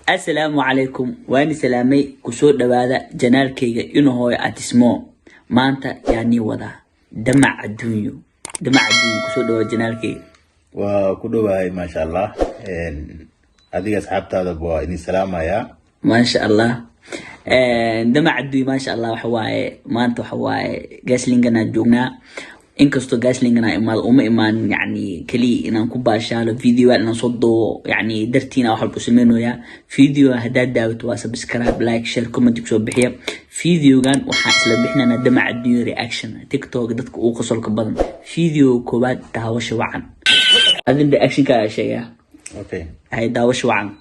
Asalaamu calaykum, waani salaamay. Kusoo dhawaada channelkayga Inahoy Atismo. Maanta yaa nii wadaa Damac Adduunyo. Damac Adduunyo, kusoo dhawaada channelkayga. Waa ku dhowahay, maasha Allah. Adiga asxaabtaadaba waa idin salaamayaa. Maasha Allah, Damac Adduunyo, maasha Allah. Waxa waaye maanta, waxa waaye Gaaslinganaa joognaa. Inkastoo Gaaslinganaa imaado, uma imaan yani keliya inaan ku baashaalo, videoyaal inaan soo duubo yani dartiina wax walba u sameynoyaa. Video haddaad daawato waa subscribe, like, share, comment kusoo bixiya. Videogan waxaan isla bixinanaa Damac Adduunyo reaction, TikTok dadka ugu qosolka badan. Video koowaad, daawasho wacan. Adin reactionkaaga sheegaa. Okay. Hay, daawasho wacan.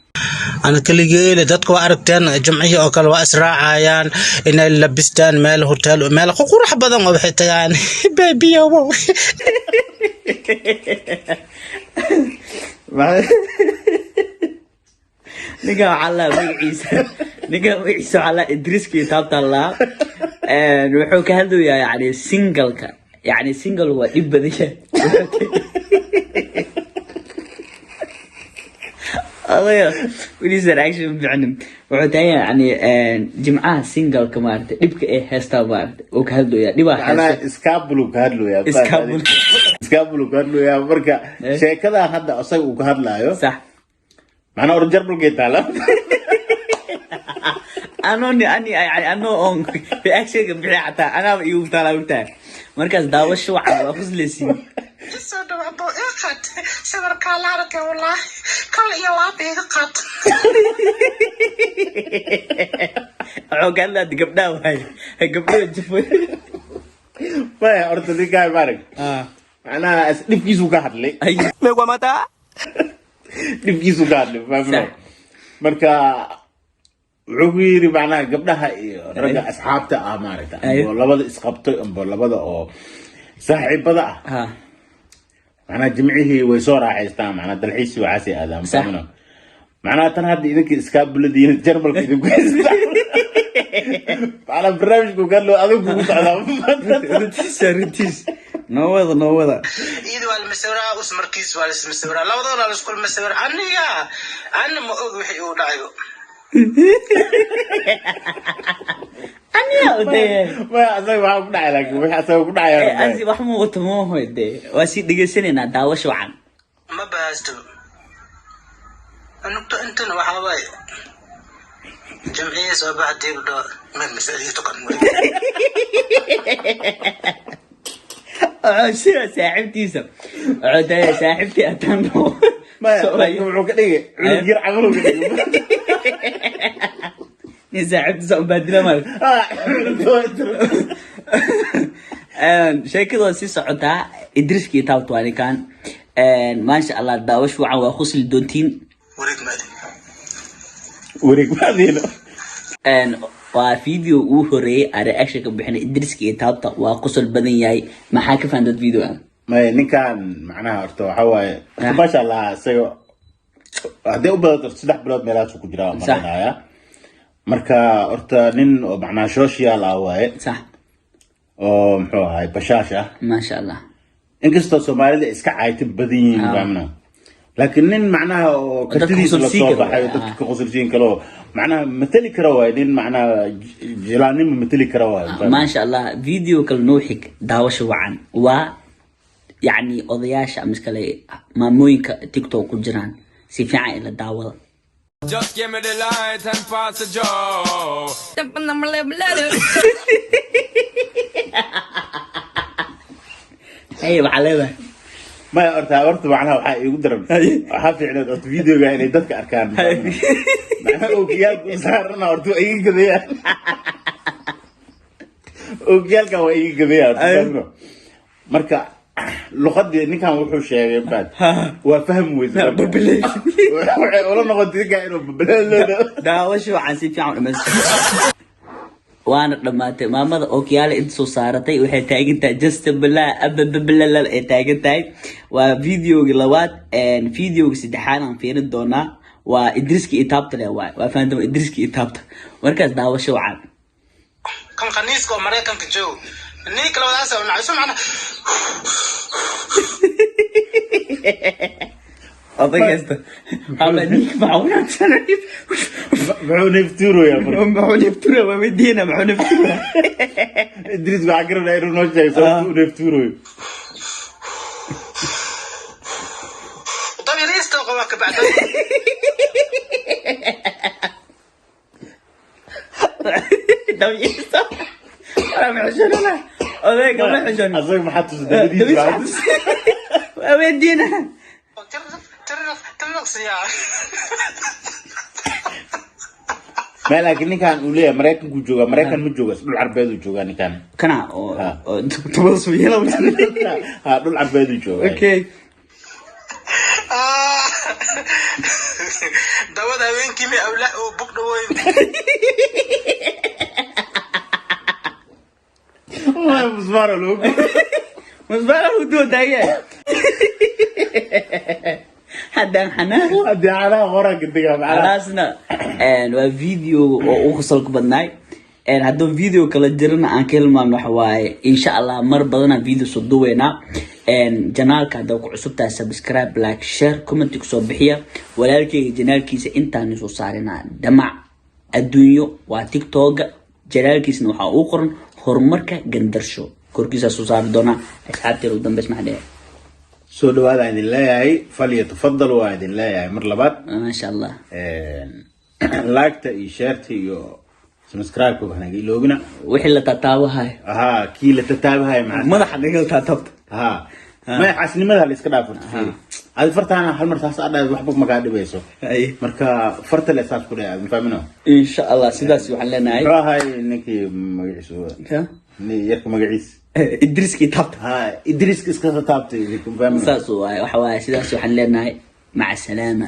Ana keligeele dadka waa aragteen, jimcihii oo kale waa israacayaan inay labistaan, meel hotel, meel qurux badan oo waxay tagaan babiyowo. Ninkan waxaa laa magaciisa, ninkan magaciisa waxaa laa Idriiska iyo taabta laa. Wuxuu ka hadlayaa yani singleka, yani single waa dhib badan yahay. Odaya weliisa reaction ma bixinin. Wuxuu tahay yani jimcaha singleka maaragtay dhibka ay heystaa maaragtay uu ka hadlayaa, dhibaa macnaha haysta. Iskaabulu ka hadlooyaa. Iskaabul. Iskaabulu ka hadlooyaa. Marka sheekadan hadda isaga uu ka hadlaayo, macnaha orjarbalkay taala. Anoo ni ani yani anoo on reactionka bixiya xataa anaaba igu taala ogtahay. Markaas daawasho wacan, waa qusleysiin. Soo dhawaado, iga qaat sawirkaa la arkay, wallaahi kal iyo laab iga qaat. Wuxuu ka hadlaa gabdhaha waaye, gabdhaha jafo. Maya, horta ninkaan maarag macnaha dhibkiisuu ka hadlay. Dhibkiisuu ka hadlay, fahamno? Marka wuxuu ku yiri macnaha gabdhaha iyo ragga asxaabta ah maaragta, amba labada isqabtay amba labada oo saaxiibada ah, macnaha jimcihii way soo raaxaystaan, macnaha dalxiisii waxaasay aadaan. Fahamno? Macnaha tan hadda idinka iskaabuladiin Jarmalka idinku haystaan, macnaha barnaamijku ka hadlo adigu kugu socdaa. Runtiis, runtiis. Noo wada, noo wada. Iyada waa la masawiraa, us markiis waa la ismasawiraa, labadooda la isku masawiraa. Aniga ana ma og wixii uu dhacayo. Aniga dee. Maya, asaga waxaa ku dhacay, laakiin wixii asaga ku dhacay. Asi wax muuqato mooho dee, waa sii dhegeysanaynaa, daawasho wacan. Ma bahaasto nugto intana waxaa waaye jamciyii soo bax diib dho ma masaajid tukan. Wuxuu sidaa saaxiibtiisa, wuxuu tahay saaxiibtii ataan. Maya, laakiin wuxuu ka dhigay cunug yar camal uu ka dhigay. Nin saaxiibtiisa unbaa dila mal. Ah. Sheekada waa sii socotaa. Idriiska iyo taabta waa ninkan, maasha Allah. Daawasho wacan, waa khusli doontiin. Wareeg maadi. Wareeg maadiino. Waa video ugu horeeyay aan reaction ka bixinay. Idriiska iyo taabta waa qosol badan yahay. Maxaa ka fahamtad video? Maya, ninkan macnaha horta waxaa waaye horta, maasha Allah, isaga hadday u badato horta 3 bilood meelahaasuu ku jiraa malaynaaya. Marka horta nin oo macnaha social ah waaye, oo muxuu ahay bashaash ah. Maasha Allah. Inkastoo Soomaalida iska caayta badan yihiin, fahamna, laakiin nin macnaha oo dadka kartidiisa qosolsiin lasoo karo. baxayo, dadka ka qosolsiin karo, macnaha matali kara waaye, nin macnaha jilaanimo matali kara waaye. Maasha Allah. Video kale noo xig, daawasho wacan. Waa yacni odayaasha ama iskale maamooyinka TikTok ku jiraan, si fiican ila daawada. Just give me the light and pass the joe. Hey, waxaa leedahay? Maya, horta macnaha waxaa iigu daran, waxaa fiicneed horta videoga inay dadka arkaan. Macnaha ookiyaalka u saarana horta waa iga gadayaan, ookiyaalkan waa iga gadayaan horta, fahamno? Marka luqadii ninkan wuxuu sheegay baad waa fahmi weysa. Waxay ula noqotay ninkan inuu babaleelo. Daawasho wacan, si fiican u dhamaysta. Waana dhammaatay. Maamada ookiyaale inta soo saaratay waxay taagan tahay just balaa abababalal ay taagan tahay. Waa videogi labaad. Videoga saddexaad aan fiirin doonaa waa Idriiska iyo taabta le waay. Waa fahantam, Idriiska iyo taabta. Markaas daawasho wacan. Kan khaniiska oo Maraykanka joogo, ninka labadaas oo nacayso macna. Odagaysta ama ninka maxaa Muxuu neeftuuraya marka? Muxuu neeftura? Waa weydiina, muxuu neeftura? Idriis waxaa garanaya inuu noo sheego sababta uu neeftuurayo. Dabiiriista qaba ka bacda. Dabciisa wala ma xishoonana, odayga ma xishoon. Asaga maxaa tusa dabadiisa? Waa weydiina. Tirnaqsiyaa. Ma laakiin ninkan uu leeyahay Maraykankuu joogaa, Maraykan ma jooga, dhul Carbeeduu joogaa ninkan. Kana oo Ha. oo tubada suuyela. Ha, dhul Carbeeduu joogaa. Okay. Dawada haweenkii mi awla oo bug dhaweyn. Wallahi musmaar loo Musbaara uu doodaye haddaan xanaaqo. Haddii canaha qoraanka degaa macnaha. Alaasna waa video oo ugu qosolka badnaay. Hadduu video kala jirana aan ka hilmaamno, waxa waaye insha Allah mar badanaa video soo duweynaa. Janaalka haddaa ku cusub tahay, subscribe, like, share, comment kusoo bixiya. Walaalkeyga janaalkiisa intaan soo saarinaa Damac Adduunyo waa TikToka, janaalkiisna waxaa uu qoran Horumarka Gandarsho, korkiisaa soo saari doonaa. Asxaabteeda ugu dambeys maxaa dhehe? Soo dhawaada idin leeyahay, falyatafadal waa idin leeyahay mar labaad. Maasha Allah. Laagta iyo sheerta iyo subscribe-ka wax naga iloobina. Wixii la taataabahay. Ahaa, kii la tataabahay maxaa? Madaxa nagala taataabta. Ha, maya, xaasnimada la iska dhaaf horta. Fiiri, adi fartaana hal mar saas adhaad waxba makaa dhibayso. Marka farta le saas ku dhahay, ma fahmino? Insha Allah sidaas waxaan leenahay. Muxuu ahay ninkii magaciisu? Ka? Ni yarka magaciis? Idriiskii taabta. Ha, Idriiska iska taabtay, ma fahmino? Saas waaye, waxa waaye sidaas waxaan leenahay, maca salaama.